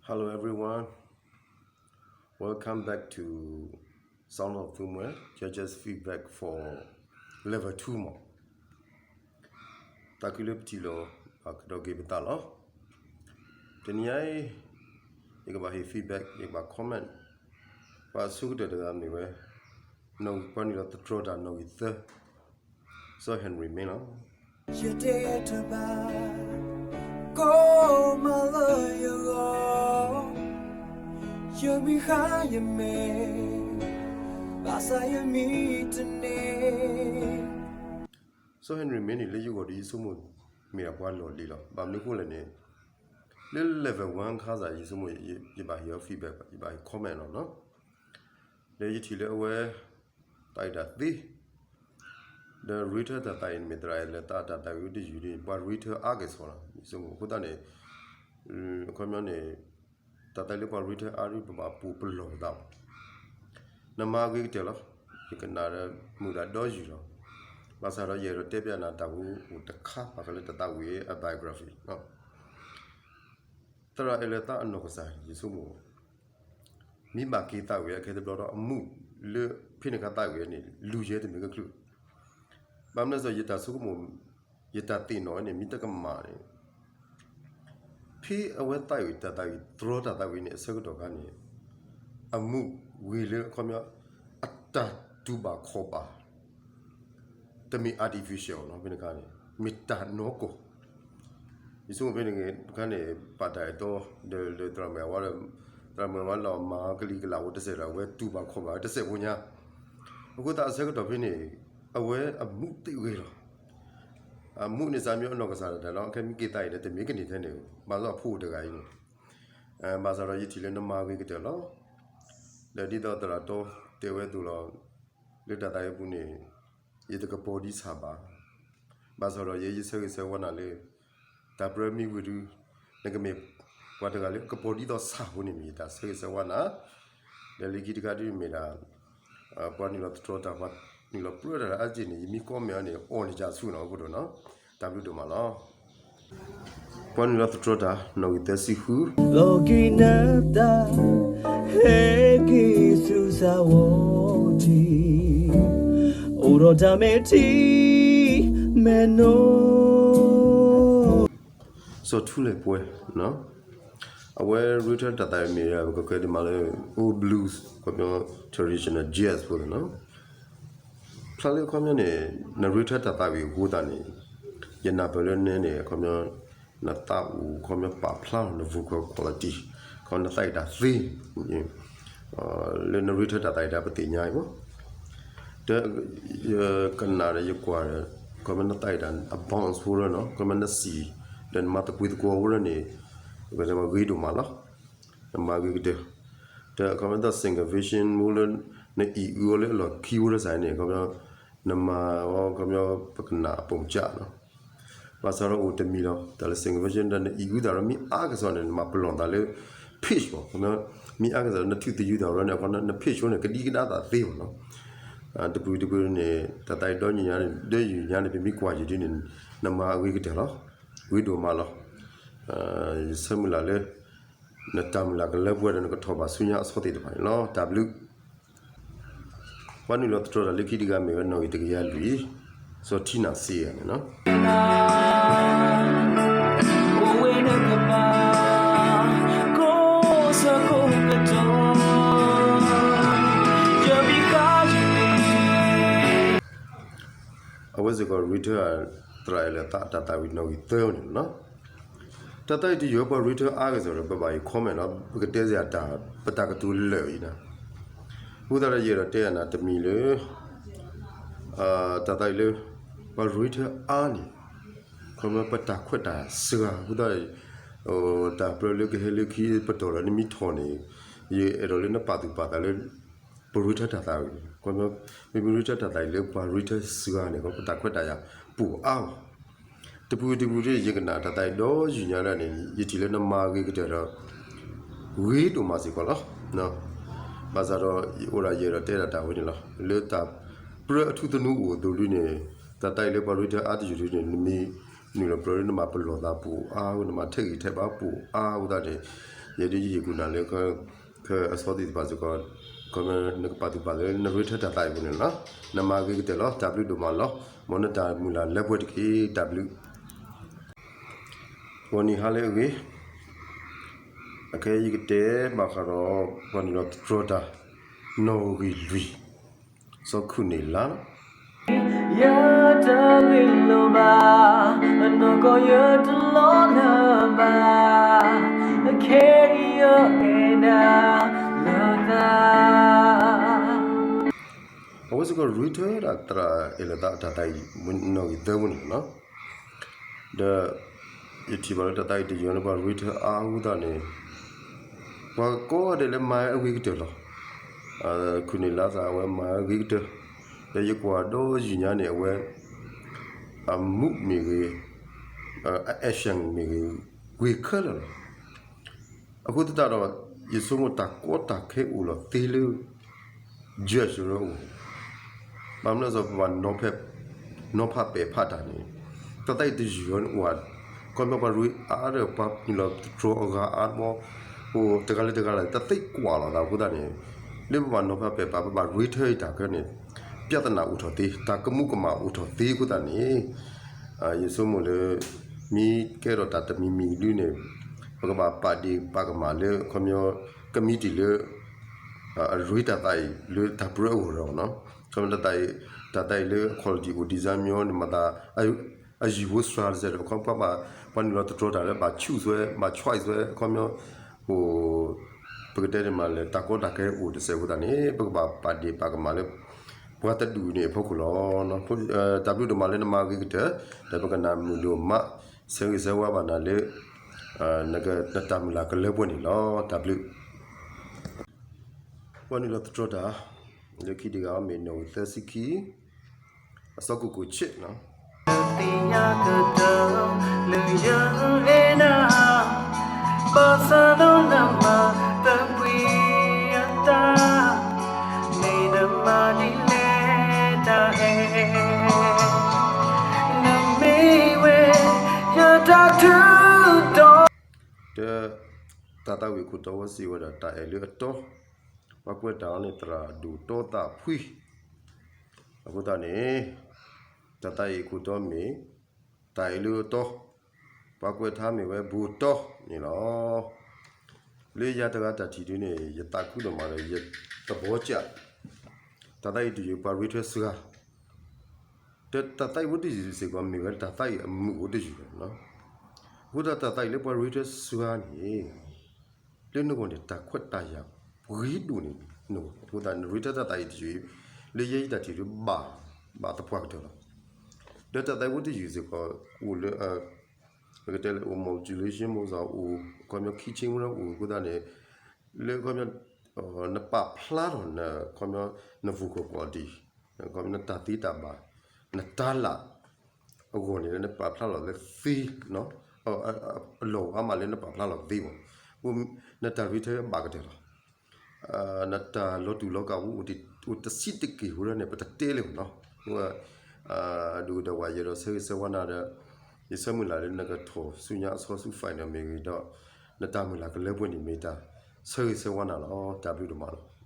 Hello everyone, welcome back to Sound of Thumwe, judges feedback for level two မး, တၢ်ခုလၢပထံၣ်လိာ် ကဒီးက့ၤပသးလီၤ. တနံၤအံၤ ယကဘၣ်ဟ့ၣ် feedback, ယကဘၣ် comment ပှၤအဆိကတၢၢ်တဂၤမ့ၢ်ဝဲ နီၣ်ဂံၢ် ပှၤနုာ်လီၤသတြီၤတၢ်နီၣ်ဂံၢ်သၢ စီၤ Henry Min လီၤ. ယတဲတဘၣ် ကိးမးလၢယဂီၢ်, ယမံၤဃါယမဲာ်, ဘၣ်ဆၣ်ယမံၤတန့ၢ်. စီၤ Henry Min န့ၣ် လၢယဂီၢ်ဒီးယဆိကမိၣ် မ့ၢ်ဒၣ်ပှၤလီၢ်လံၤလီၤ. ဘၣ်မနုၤအဃိလဲၣ်န့ၣ် လၢ level one ခါစ့ၢ် ယဆိကမိၣ် ယဘၣ်ဟ့ၣ်အီၤ feedback ဘၣ်, ယဘၣ်ဟ့ၣ် comment လီၤနီၤ. ဒီးယထံၣ်လၢအဝဲ တၢ်အုၣ်တၢ်သ့ ဒီး Reuters တၢ်သးဝံၣ်န့ၣ် မ့ၢ်သရၣ်အဲၣ်လၢာ်သးတၢ်သးဝံၣ်တယုၢ်န့ၣ် ပှၤ Reuters အါကစီၣ်လီၤ. ယဆိကမိၣ်အဃိသတးန့ၣ် အခီပညီန့ၣ် တၢ်သးလၢပှၤ Reuters အါဒု ပဘၣ်ပူၤပလီၢ်ပသးဘၣ်. နမၤအဂ့ၤကတၢၢ်လီၤ. ယကနၣ်ဒီးမုာ်ဒၣ်ဒီယုၢ်လီၤ. ဘၣ်ဆၣ်ဒီးယအဲၣ်ဒိးတဲပျးနၤ တၢ်ဟူတခါ ဘၣ်ဃးလၢတၢ်သးဝံၣ်အ biography သရၣ်အဲၣ်လၢာ်သးအနီၢ်ကစၢ် ယဆိကမိၣ် မ့ၢ်ဘၣ်က့ၤသးဝံၣ်အခဲတဘျီဒီး အမူးလၢဖဲန့ၣ်ခါသးဝံၣ်န့ၣ် လူၤယဲတမ့ၢ်ကချုး. ဘၣ်မနုၤလဲၣ် ယတၢ်ဆိကမိၣ် ယတၢ်သ့ၣ်နီၣ်ဝဲန့ၣ် မ့ၢ်တကမၣ်န့ၣ် ဖဲအဝဲသးဝံၣ်တၢ်သးဝံၣ် သရီတၢ်သးဝံၣ်န့ၣ် အဆၢကတီၢ်ခါန့ၣ် အမူးဂ့ၤလၢအခီပညီ အတၢ်တူၢ်ဘၣ်ခီၣ်ဘၣ် တမ့ၢ် artificial နီၤ ဖဲန့ၣ်ခါန့ၣ် မ့ၢ်တၢ်နီၢ်ကီၢ်. ယဆိကမိၣ်ဖဲန့ၣ်ခါန့ၣ် ပာ်တၢ်အဲၣ်တီ ဒီးလၢသရၣ်မုၣ်ဝါဒီး သရၣ်မုၣ်ဝါလီၤမၤကလံၤကလးအိၣ်တစဲးဒီး အဝဲတူၢ်ဘၣ်ခီၣ်ဘၣ်တစဲးဖိညါ. အဃိသတးအဆၢကတီၢ်ဖဲန့ၣ် အဝဲအမူးသ့ဂ့ၤလီၤ. အမူးန့ၣ် စးမ့ၢ်အနီၢ်ကစၢ်ဒၣ်လီၤ. ခဲမ့ၢ်က့ၤသးအံၤဒီး တမ့ၢ်ကန့ၢ်ထဲန့ၣ် ဘၣ်ဆၣ်အဖိအိၣ်တဂၤအံၤန့ၣ် ဘၣ်ဆၣ်ဒီးယထံၣ်လၢနမၤဂ့ၤကတၢၢ်လီၤ. ဒီးဒ်သိးသရၣ်တီတဲဝဲအသိးလီၤ. လၢတၢ်သးဝံၣ်အပူၤန့ၣ် ယတကပီၤဒံဆၣ်ဘၣ်. ဘၣ်ဆၣ်ဒီးယဲယဆၢဂ့ၤဆၢဝါနၤလၢ တၢ်ပြၢမံၤဝံၤဒု နကမ့ၢ်ပှၤတဂၤလၢကပီၤဒ်သိးဆၣ်ဖိန့ၣ် မ့ၢ်ယတၢ်ဆၢဂ့ၤဆၢဝါနၤ. ဒီးလၢခံတခါဒုမ့ၢ်ဒၣ် ပှၤနုာ်လီၤသတြီတၢ် ပှၤနုာ်လီၤပြၢတၢ်အါက့ၢ်န့ၣ် ယမ့ၢ်ကိးမဲာ်အီၤန့ၣ် အီၣ်န့ၢ်ယၤဆူၣ်နီၤ အဃိဒီးနီၤ. တၢ်ဘျုးဒိၣ်မးလီၤ. ပှၤနုာ်လီၤသတြီတၢ် နီၣ်ဂံၢ်သၢဆံဃု လီၤက့ၤနသး ဟဲက့ၤဆူစၢ်ဝီၤထံး အိၣ်ဒီးတၢ်မဲာ်ထံမဲာ်နိ စီၤထူလဲၣ်ပှဲၤ အဝဲ Reuters တၢ်သးဝံၣ်မ့ၢ် ပကကဲဒ်မးလၢ old blues ခီပညီ traditional jazz ဖိလီၤနီၤ. ဖျါလၢအခီပညီန့ၣ် န Reuters တၢ်သးဝံၣ်အဃိသတးန့ၣ် ယနၢ်ပၢၢ်လၢနန့ၣ် အခီပညီ နသးအိၣ်ခီပညီပာ်ဖျါလီၤ န vocal quality ခီနသးအံၤတၢ်သ့ လၢန Reuters တၢ်သးဝံၣ်တၢ်ပသ့ၣ်ညါအံၤမး တ ယကနၣ်ဒီးယကွၢ်ဒီး ခီပညီနသးအံၤတၢ်အ bounce ဖိလၢနီၤ ခီပညီနစံၣ် ဒီးနမၤသကွံၢ်သကွီၤဖိလၢန့ၣ် ပကတဲမ့ၢ်ဂ့ၤဒိၣ်မးလီၤ. နမၤဂ့ၤကတၢၢ် တ ခီပညီ syncoration ဖိလၢ နအံၣ်အုအီၤလၢအလီၢ်ခံဖိလၢစ့ၢ်န့ၣ် ခီပညီ နမၤအီၤခီပညီ ပကနၣ်အပိာ်ကစၢ်နီၤ. ဘၣ်ဆၣ်ဒီးအိၣ်တမံၤလီၤ တၢ်လၢ syncoration ဒီးနအံၣ်အုသးဒီးမ့ၢ်အါကစီၣ်န့ၣ် နမၤပလီၢ်သးလၢ pitch မး ခီပညီ မ့ၢ်အါကစီၣ်ဒီးနထုးသယုၢ်သးဒီးန့ၣ် အခီပညီ န pitch ဖိန့ၣ် ကဒံကဒါသးသ့မးနီၤ. တပူၤတပူၤန့ၣ် တၢ်သးအံၤဒီယုၢ်ညါန့ၣ် ဒီယုၢ်ညါန့ၣ် ပမ့ၢ်ကွၢ်ယံာ်ဒ်န့ၣ် နမၤအဂ့ၤကတၢၢ်လီၤ. ဂ့ၤဒိၣ်မးလီၤ. ယဆၢမုၢ်လၢ်လၢ နတၢ်မုၢ်လၢ်ကလၢပှဲၤဒီးနကထီၣ်ဘၣ်ဆူညါအဆီသ့ၣ်တဖၣ်န့ၣ်လီၤ. တၢ်ဘျုး ပှၤနုာ်လီၤသတြီတၢ်လၢခံတဂၤမ့ၢ်ဝဲနီၣ်ဂံၢ်တကယၤလွံၢ် စီၤထံနၣ်စ့ဂၤန့ၣ်လီၤ. အဝဲစ့ၢ်ကီး Reuters သရၣ်အဲၣ်လၢာ်သးတၢ်သးဝံၣ်နီၣ်ဂံၢ်သၢန့ၣ်လီၤ. တၢ်သးဝံၣ်တယုၢ်ပှၤ Reuters အါကစီၣ်ဒီး ပဘၣ်ဟ့ၣ် comment လီၤ. ပကတဲစ့ၢ်တၢ် ပတၢ်ကတိၤလၢာ်အံၤနၤ. အဃိသတးဒီးယအဲၣ်ဒိးတဲနၤတမံၤလၢ တၢ်သးဝံၣ်လၢ ပှၤ Reuters အါန့ၣ် ခီပညီပတၢ်ခွဲးတၢ်ယာ်စှၤ အဃိသတး တၢ်ပြၢလၢကဟဲလၢခံပတီၢ်ဒီးနမ့ၢ်ထီၣ်န့ၣ် ယအဲၣ်ဒိးလၢနပာ်သူၣ်ပာ်သးလၢ ပ Reuters တၢ်သးဝံၣ် ခီပညီ မ့မ့ၢ် Reuters တၢ်သးဝံၣ်လၢပှၤ Reuters စှၤန့ၣ် ခီပညီပတၢ်ခွဲးတၢ်ယာ်ပိၢ်အါလီၤ. တပူၤတပူၤဒ်ယကနၣ်တၢ်သးဝံၣ်ဒီယုၢ်ညါဒၣ်န့ၣ် ယထံၣ်လၢနမၤဂ့ၤကတၢၢ်ဒီး ဂ့ၤဒိၣ်မးစ့ၢ်ကီးလီၤ. ဘၣ်ဆၣ်ဒီး ယအိၣ်ဒၣ်ယအဲၣ်ဒိးတဲဒၣ်တၢ်ဝဲန့ၣ်လီၤ. လၢတၢ်ပြၢအထူသနူအိၣ်အသိးဒ်န့ၣ် တၢ်သးဝံၣ်လၢပှၤ Reuters အါတယုၢ်ဒ်န့ၣ် နမ့ၢ်နုာ်လီၤပြၢလၢနမၤပလီၢ်သးပိၢ်အါ နမၤထဲးဂံၢ်ထဲးဘါပိၢ်အါအဃိသတးန့ၣ် ယဲဒၣ်ယဟ့ၣ်ကူၣ်နၤလၢ ခဲအံၤအဆီသ့ၣ်တဖၣ်စ့ၢ်ကီး ခီဖျိနကပာ်သူၣ်ပာ်သးလၢနရ့ထၢတၢ်သးအံၤအပူၤန့ၣ်လီၤ. နမၤဂ့ၤကတၢၢ်လီၤ. တၢ်ဘျုးဒိၣ်မးလီၤ. မ်နတၢ်မုၢ်လၢ်လၢပှဲၤတက့ၢ်. တၢ်ဘျုး ဂီၤနံၤဟါလၢအဂ့ၤ, အခဲအံၤယကတဲဘၣ်ဃးဒီး ပှၤနုာ်လီၤသတြီတၢ် နီၣ်ဂံၢ်လွံၢ် စီၤခုၣ်န့ၢ်လါလီၤ. ယတဂ့ၤလိာ်ဘၣ်, အနီၢ်ကီၢ်ယတလီၤလၢၤဘၣ်, အခဲအံၤယအဲၣ်နၤလၢသး. အဝဲစ့ၢ်ကီးရ့ထၢဒၣ်သရၣ်အဲၣ်လၢၤသးအတၢ်သးအံၤ နီၣ်ဂံၢ်သၢဝဲန့ၣ်လီၤ. ဒီး ယထံၣ်ဘၣ်လၢတၢ်သးအံၤတယုၢ်န့ၣ် ပှၤရ့ထၢအါအဃိသတးန့ၣ် ပှၤကိးဂၤဒဲးလၢမၤအဂ့ၤကတၢၢ်လီၤ. ခုၣ်န့ၢ်လါသးအဝဲမၤအဂ့ၤကတၢၢ်, ဒီးယကွၢ်ဒီးယုၢ်ညါန့ၣ် အဝဲ အမူးမ့ၢ်ဂ့ၤ, အ action မ့ၢ်ဂ့ၤ, ဂ့ၤခဲလၢာ်လီၤ. အဃိသတးဒီး ယဆိကမိၣ်တၢ်ကီတၢ်ခဲအိၣ်လီၤသ့လၢ judge အဂီၢ်, ဘၣ်မနုၤအဃိ ပဘၣ် နီၤဖးပဲာ်ဖးတၢ်န့ၣ် တၢ်သးအံၤတယုၢ်န့ၣ်အိၣ်ဧါ, ခီဖျိပှၤရ့အါဒီးပှၤနုာ်လီၤသတြီအဂၤအါမး, အိၣ်တဂၤလၢတဂၤလၢ် တသ့ကွၢ်လီၤသးအဃိသတးန့ၣ် လၢပဘၣ်နီၤဖးပဲာ်ဖး ပဘၣ်ရ့ထၢအံၤတၢ်ခဲန့ၣ် ပြဿနာအိၣ်ထီၣ်သ့, တၢ်ကမူးကမၣ်အိၣ်ထီၣ်သ့အဃိသတးန့ၣ် ယဆိကမိၣ်လၢ မ့ၢ်ကဲထီၣ်တၢ်တမံၤမံၤဒုန့ၣ် ပကဘၣ်ပာ်ဒ့ၣ်ပာ်ကမၣ်လၢ ခီဖျိ committee လၢ အရ့တၢ်သးအံၤလၢတၢ်ပြၢအဂီၢ်ဒီး ခီဖျိ တၢ်သးအံၤလၢ quality အိၣ် design မ့ၢ်န့ၣ်မၤသး အယံာ်ဖိစှၤတစဲးဒီး ခီဖျိ ပှၤနုာ်လီၤသတြီတၢ်လၢဘၣ် choose ဝဲ ဘၣ် choice ဝဲ ခီဖျိ ပကတဲန့ၣ်မးလၢ တၢ်ကီတၢ်ခဲအိၣ်တစဲးအဃိသတးန့ၣ် ပကဘၣ်ပာ်ဒ့ၣ်ပာ်ကမၣ်လၢ ပှၤတဒူၣ်န့ၣ်အဖီခိၣ်လီၤ. တၢ်ဘျုးဒိၣ်မးလၢနမၤဂ့ၤကတၢၢ် ဒီးပကနၣ်မုာ်ဒိၣ်မး ဆၢဂ့ၤဆၢဝါဘၣ်နၤလၢ နတၢ်မုၢ်လၢ်ကလၢပှဲၤန့ၣ်လီၤ. တၢ်ဘျုး ပှၤနုာ်လီၤသတြီတၢ် လၢခံတဂၤအံၤမ့ၢ်နီၣ်ဂံၢ်သၢဆံခံ အစီၤကိၣ်ကိၣ်ဆ့ၣ် သ့ၣ်ညါကတၢၢ်လၢယအဲၣ်နၤ ဘၣ်ဆၣ်ဒီးနမၤသပှၢ်အသး မ့ၢ်နမၤဒ်လဲၣ်တၢ်အဲၣ် နမ့ၢ်ဝဲယတၢ်ထုးဒီး တ တၢ်သးဝံၣ်ခိၣ်တီဝဲစံးဝဲဒၣ် တၢ်အဲၣ်လၢအတီ ပှၤကွဲးတၢ်အီၤန့ၣ် သရၣ်ဒိၣ်တီသးဖှံ အဃိသတးန့ၣ် တၢ်သးဝံၣ်ခိၣ်တီမ့ၢ် တၢ်အဲၣ်လၢအတီ ပှၤကွဲးထါမ့ၢ်ဝဲဘိၣ်တီန့ၣ်လီၤ. လၢယၤတဂၤတၢ်ထံၣ်ဒုန့ၣ် ယသးခုဒိၣ်မးဒီး ယသဘီကၢ် တၢ်သးဝံၣ်တယုၢ်ပှၤရ့ထၢစှၤ တၢ်သးဝံၣ်ဖိတယုၢ်စ့ၢ်ကီး မ့ၢ်ဝဲတၢ်သးဝံၣ်အမုာ်အိၣ်တယုၢ်လီၤ. အဃိသတးတၢ်သးဝံၣ်လၢပှၤရ့ထၢစှၤန့ၣ် လၢနဂီၢ်န့ၣ် တၢ်ခွဲးတၢ်ယာ်ပှဲၤဒိၣ်န့ၣ် နဂီၢ် အဃိသတးနရ့ထၢတၢ်သးဝံၣ်တယုၢ် လၢယဲယတၢ်ထံၣ်ဒုဘၣ် ဘၣ်သပှၢ်ကတၢၢ်လီၤ. ဒီးတၢ်သးဝံၣ်ဖိတယုၢ်စ့ၢ်ကီး အိၣ်လၢ ပကတဲလၢအိၣ် modulation မ့ၢ်စ့ၢ်ကီးအိၣ် ခီပညီ key change မ့ၢ်အိၣ်အဃိသတးန့ၣ် လၢခီပညီ နပာ်ဖျါထီၣ် ခီပညီ န vocal quality ခီပညီနတၢ်သ့တၢ်ဘၣ် နတၤလၢ် အဂီၢ်န့ၣ် နပာ်ဖျါလီၤလၢသ့ အလီၢ်အိၣ်အါမးလၢနပာ်ဖျါလီၤသ့မး နတၢ်ရ့ထၢဘၣ်ကတၢၢ်လီၤ. နတၢ်လီၤတူာ်လီၤကာ်အိၣ်တဆံးတက့ၢ်အဃိန့ၣ် ပတတဲလၢၤဘၣ်နီၤ. ဒ်ဒဝဲယဲဒီးဆၢဂ့ၤဆၢဝါနၤဒီး ယဆၢမုၢ်လၢ်လၢနကထီၣ်ဆူညါအဆီဆူ final မ့ၢ်ဂ့ၤဒီး နတၢ်မုၢ်လၢ်ကလၢပှဲၤန့ၣ်မ့ၢ်တၢ်ဆၢဂ့ၤဆၢဝါနၤလီၤ. တၢ်ဘျုးဒိၣ်မးလီၤ.